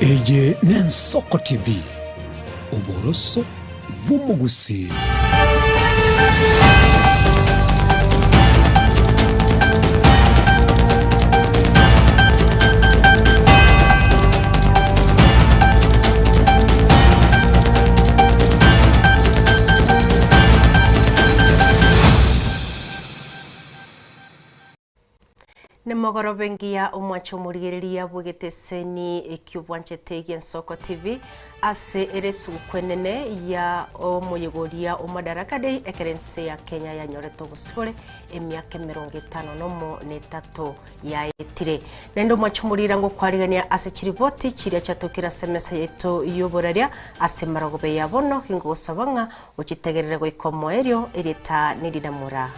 Eye n'Ensoko TV, oboroso bw'omogusii. Nemogoroba engiya omwanche omorigereria bw'egeteseni ekio bwanchete gi'Ensoko TV ase ere esuguku enene ya omoyega oria o Madaraka Day ekero ense ya Kenya yanyorete obosibore emiaka emerongo etano nomo na etato yaetire. Naende omwanche omorira ngokwarigania ase chiripoti chiria chiatokire ase emesa yaito y'oboraria ase emarogoba ya bono gingogosaba ng'a ochitegerere goika omoerio erieta nerinamura.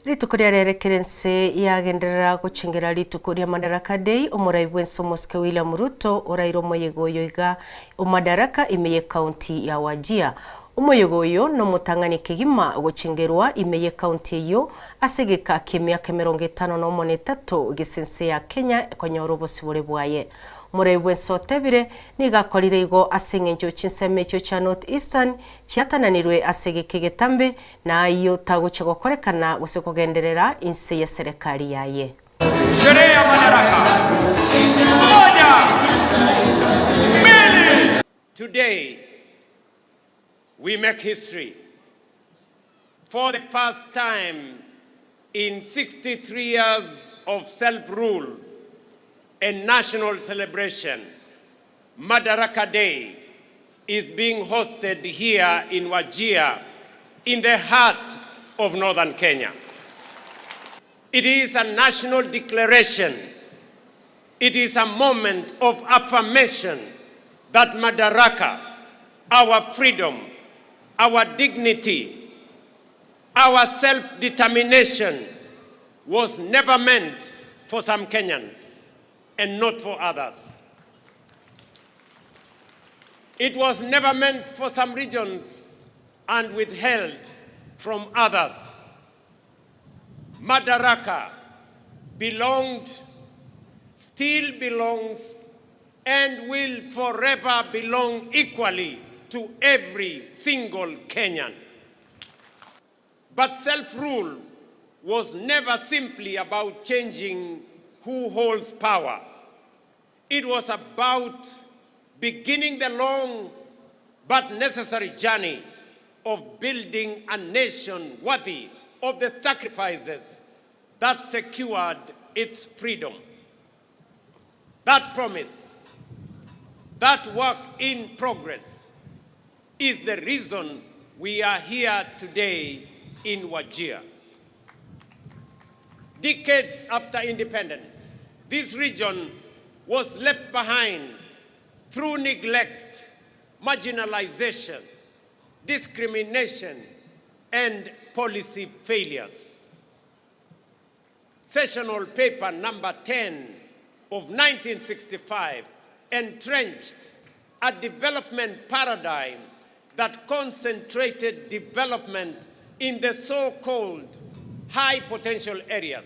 Rituko ria rero ekero ense yagenderera gochengera rituko ria Madaraka Day, omorai bw'ense omosike William Ruto oraire omoyega oyo iga o Madaraka ime y'ecounty ya Wajir. Omoyega oyo nomotang'ani kegima gochengerwa ime y'ecounty eyio ase egeka ki'emiaka 53 gese ense ya Kenya ekonyora obosibore bwaye. Omorai bw'ense otebire nigo akorire igo ase eng'encho chinsemo echio chia North Eastern chiatananirwe ase egeka egetambe na ayio tagochia gokorekana gose kogenderera inse y'eserekari yaye. Sherehe ya Madaraka. Moja, mbili. Today we make history for the first time in 63 years of self-rule and national celebration, Madaraka Day is being hosted here in Wajir, in the heart of northern Kenya. It is a national declaration. It is a moment of affirmation that Madaraka, our freedom, our dignity, our self-determination was never meant for some Kenyans and not for others. It was never meant for some regions and withheld from others. Madaraka belonged, still belongs, and will forever belong equally to every single Kenyan. But self-rule was never simply about changing who holds power. It was about beginning the long but necessary journey of building a nation worthy of the sacrifices that secured its freedom. That promise, that work in progress, is the reason we are here today in Wajir. Decades after independence, this region was left behind through neglect, marginalization, discrimination, and policy failures. Sessional paper number 10 of 1965 entrenched a development paradigm that concentrated development in the so-called high potential areas.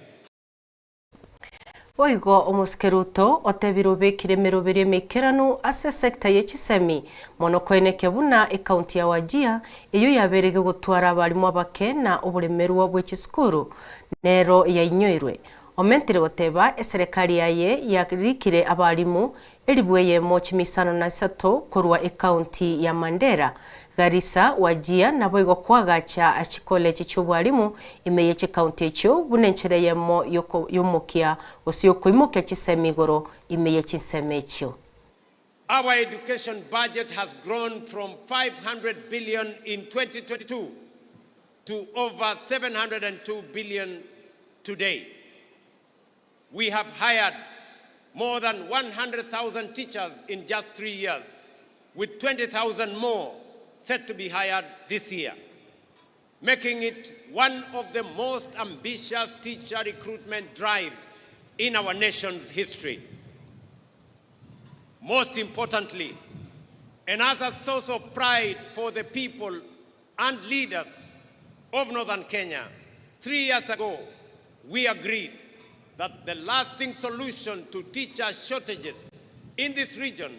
Boigo omosike Ruto otebire obekire emeroberio emeikeranu ase esecta ye chisemi, mono koenekia buna ecounty ya Wajir eyio yaberege gotwara abalimu abake na oboremerwa bwe chisukuru nero yainyoirwe. Omentire goteba eserekari yaye yarikire abalimu Elibu eyemo chimisano na isato korwa ecounty ya Mandera, Garissa, Wajir naboigo koagacha chikolechi chi'obwalimu ime ye chicounty echio buna enchera eyemo y'omokia gose y'okoimokia chisemi igoro ime ye chinsemo echio. Our education budget has grown from 500 billion in 2022 to over 702 billion today. We have hired more than 100,000 teachers in just three years, with 20,000 more set to be hired this year, making it one of the most ambitious teacher recruitment drive in our nation's history. Most importantly, And as a source of pride for the people and leaders of Northern Kenya, 3 years ago, we agreed that the lasting solution to teacher shortages in this region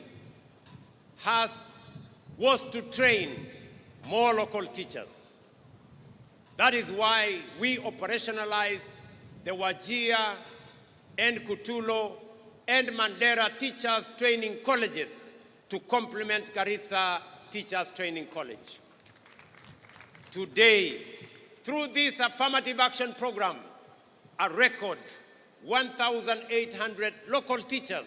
was to train more local teachers. That is why we operationalized the Wajir and Kutulo and Mandera Teachers Training Colleges to complement Garissa Teachers Training College. Today, through this affirmative action program, a record 1,800 local teachers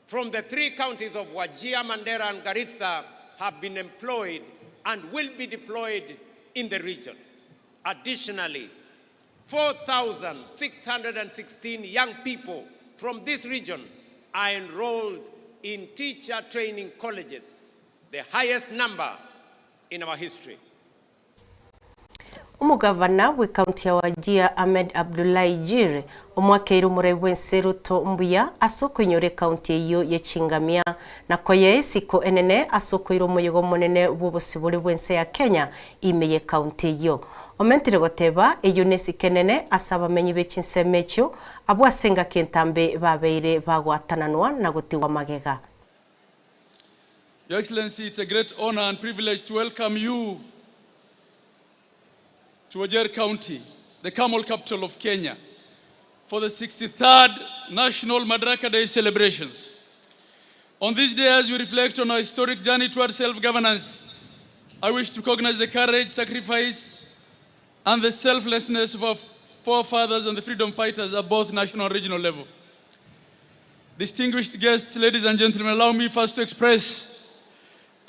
from the three counties of Wajir, Mandera, and Garissa have been employed and will be deployed in the region. Additionally, 4,616 young people from this region are enrolled in teacher training colleges, the highest number in our history. Omogavana bw'ekaunti ya Wajir Ahmed Abdullahi Jir omwakeire omorai bw'ense Ruto mbuya ase okoinyora ekaunti eyio yechingamia na koyea esiko enene ase okoira omoyega omonene bw'obosibore bw'ense ya Kenya ime ye ekaunti eyio. Omentire goteba eyio nesiko enene ase abamenyi b'echinsemo echio abwo ase engaki entambe babeire bagwatananwa na gotigwa magega. Your Excellency, it's a great honor and privilege to welcome you to Wajir County, the camel capital of Kenya, for the 63rd National Madaraka Day celebrations. On this day, as we reflect on our historic journey towards self-governance, I wish to recognize the courage, sacrifice, and the selflessness of our forefathers and the freedom fighters at both national and regional level. Distinguished guests, ladies and gentlemen, allow me first to express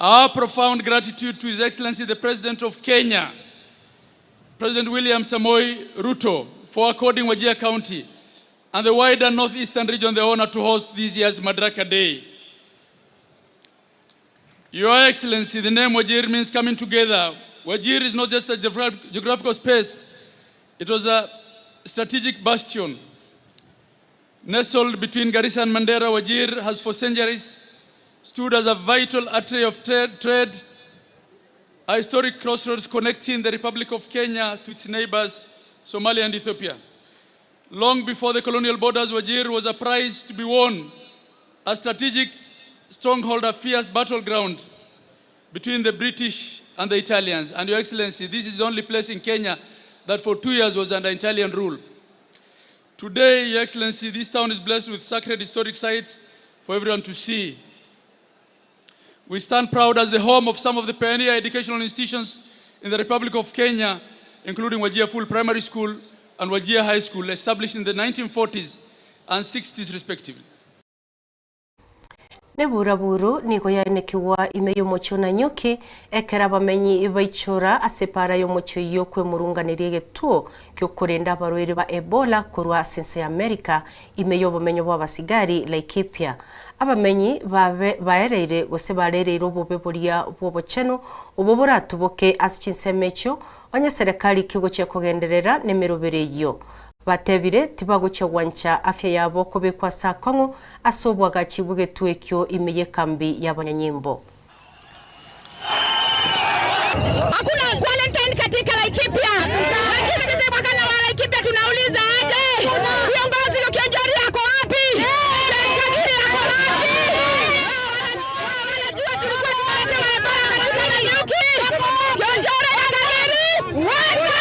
our profound gratitude to His Excellency the President of Kenya, President William Samoei Ruto, for according Wajir County and the wider northeastern region the honor to host this year's Madaraka Day. Your Excellency, the name Wajir means coming together. Wajir is not just a geographical space, it was a strategic bastion. Nestled between Garissa and Mandera, Wajir has for centuries stood as a vital artery of trade, a historic crossroads connecting the Republic of Kenya to its neighbors, Somalia and Ethiopia. Long before the colonial borders, Wajir was a prize to be won, a strategic stronghold, a fierce battleground between the British and the Italians. And Your Excellency, this is the only place in Kenya that for 2 years was under Italian rule. Today, Your Excellency, this town is blessed with sacred historic sites for everyone to see. We stand proud as the home of some of the pioneer educational institutions in the Republic of Kenya, including Wajir Full Primary School and Wajir High School, established in the 1940s and 60s respectively. Neburaburu nigo yaenekiwa ime y'omochie o Nanyuki ekero abamenyi baichora ase epara y'omochie oyio kwemurunganeria egetuo giokorenda abarwaire ba Ebola korwa ase ense ya America ime y'obomenyo bwa abasigari Laikipia. Abamenyi babe baereire gose barereire obobe boria bwa obochenu obo boratuboke ase chinsemo echio onye serikali kegochia kogenderera nemerobere eyio. Batebire tibagochia gwancha afya yabo kobekwa ase akong'u ase obwagachi bw'egetuo ekio ime y'ekambi y'abanyanyimbo. Hakuna quarantine katika Laikipia. Lakini sisi wakana wa Laikipia tunauliza aje? Viongozi Kionjori yako wapi? Kagiri yako wapi? Wanajua tulikuwa tunaletewa Ebola katika Nanyuki. Kionjori na Kagiri wote.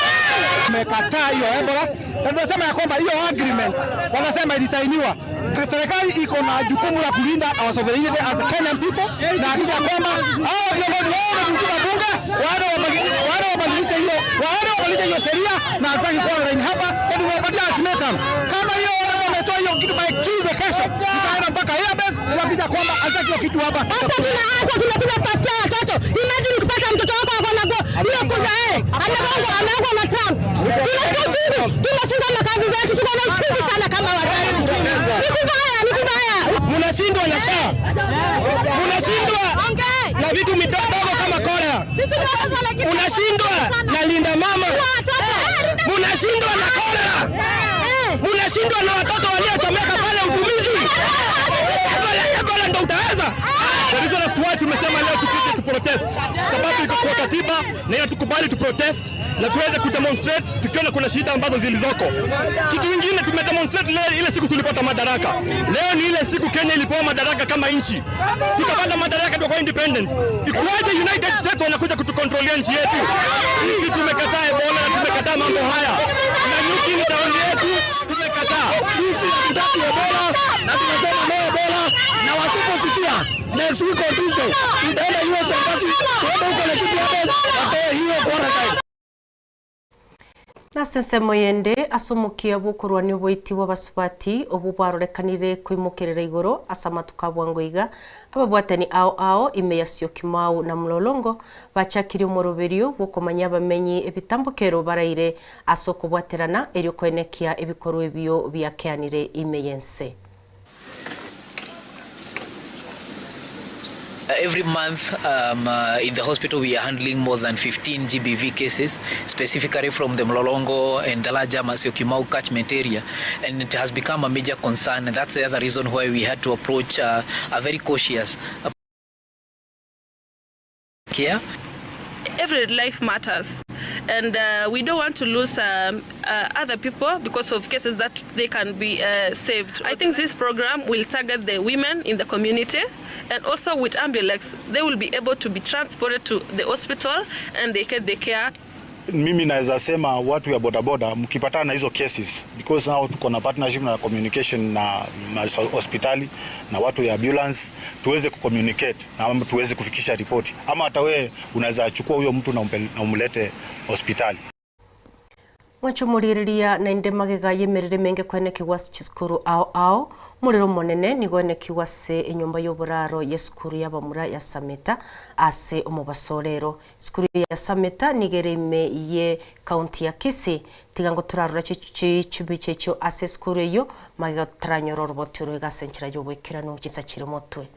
Tumekataa hiyo Ebola na tunasema ya kwamba hiyo agreement wanasema ilisainiwa. Serikali iko na jukumu la kulinda our sovereignty as a Kenyan people, na hakikisha kwamba hao viongozi wao wametupa bunge waende wabadilishe hiyo, waende wabadilishe hiyo sheria, na hatutaki quarantine hapa, na tumewapatia ultimatum kama hiyo wametoa hiyo kitu by Tuesday, kesho tutaenda mpaka Airbase kuhakikisha kwamba hatutaki hiyo kitu hapa. Hapa tuna afya, tumekuja kutafutia watoto. Imagine ukipata mtoto wako ako na hiyo kuja eh, amegongwa amegongwa na Trump. Tunasikia uchungu, tumefunga makazi zetu, tuko na uchungu sana kama wazazi. Ni kubaya, ni kubaya. Mnashindwa na SHA, mnashindwa na vitu midogo kama cholera, Sisi ni wazazi wa Laikipia. mnashindwa na linda mama, mnashindwa na cholera, mnashindwa na watoto waliochomeka pale Utumizi. Ebola, Ebola ndo utaweza? The reason as to why why tumesema leo tukuje tu protest, sababu iko kwa katiba na inatukubali tu protest na tuweze kudemonstrate tukiona kuna shida ambazo zilizoko. Kitu kingine tumedemonstrate leo, ile siku tulipata madaraka. Leo ni ile siku Kenya ilipewa madaraka kama nchi, tukapata madaraka tukakuwa independence. Ikuwaje United States wanakuja kutukontrolia nchi yetu? Sisi tumekataa Ebola na tumekataa mambo haya, na nyuki ni tauni yetu, tumekataa. Sisi hatutaki Ebola na tunasema no Ebola, na wasiposikia next week on Tuesday tutaenda US Embassy, tuende huko Laikipia watoe hiyo quarantine. Nase ensemo yende ase omokia bw'okorwania oboiti bw'abasubati obwo bwarorekanire koimokerera igoro ase amatuko a bwango iga, ababwatani ao ao ime ya Syokimau na Mlolongo bachakirie omoroberio bw'okomanyia abamenyi ebitambokero baraire ase okobwaterana erio koenekia ebikorwa ebio biakeanire ime y'ense. Every month um, in the hospital we are handling more than 15 GBV cases, specifically from the Mlolongo and the larger Syokimau catchment area, and it has become a major concern, and that's the other reason why we had to approach a very cautious care. Every life matters, and we don't want to lose other people because of cases that they can be saved. I think this program will target the women in the community, and also with Ambulex, they will be able to be transported to the hospital and they get the care. Mimi naweza sema watu ya bodaboda mkipatana na hizo cases, because now tuko na partnership na communication na hospitali na watu ya ambulance, tuweze kucommunicate na tuweze kufikisha ripoti, ama hata wewe unaweza chukua huyo mtu na umlete hospitali. Mwancho morigereria naende magega yemerere menge kwenekigwa ase chisukuru ao ao omorero omonene nigo enekigwa ase enyomba ya oboraro ya esukuru ya abamura ya Sameta ase omobaso rero. Esukuru ya Sameta nigo ere ime ye county ya Kisii tiga ngo torarora chibicha echio ase esukuru eyio magega totaranyora oroboti oro iga ase enchera ya oboikeranu chinsa chire omotwe.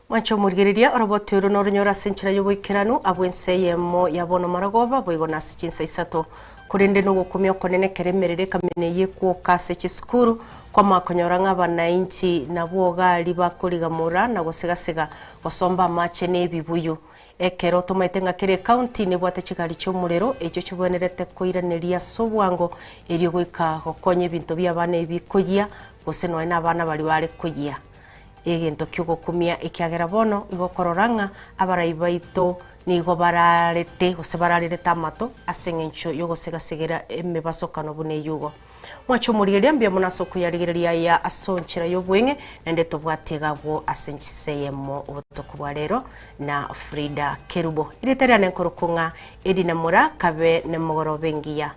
Mwanche omorigereria, oroboti oro noronyore ase enchera y'oboikeranu abwo ense eyemo ya bono marogoba, boigo nase chinsa isato. Korende nogokumia okonene ekero emerero ekamina eyio ekwoka ase chisukuru, kwamanya konyora ng'a abanainchi nabwo gari bakorigamora na gosigasega gosomba amache na ebibuyu. Ekero tomaete ng'a kera ecounty nebwate chigari chi'omorero echio chibwenerete koiraneria ase obwango erio goika gokonya ebinto bi'abana ebi bikoyia gose nonya na abana baria bare koyia. Egento ki'ogokumia ekiagera bono igo okorora ng'a abarai baito nigo bararete gose bararerete amato ase engencho y'ogosegasegera emebasokano buna eyugo. Mwache omorigereria mbuya mono ase okoyarigereria aya ase onchera y'obweng'e, naende tobwate iga agwo ase enchisa eyemo obotuko bwa rero na Frida Kerubo. Erieta riane nkorokwo ng'a Edina Moraa, kabe nemogoroba engiya.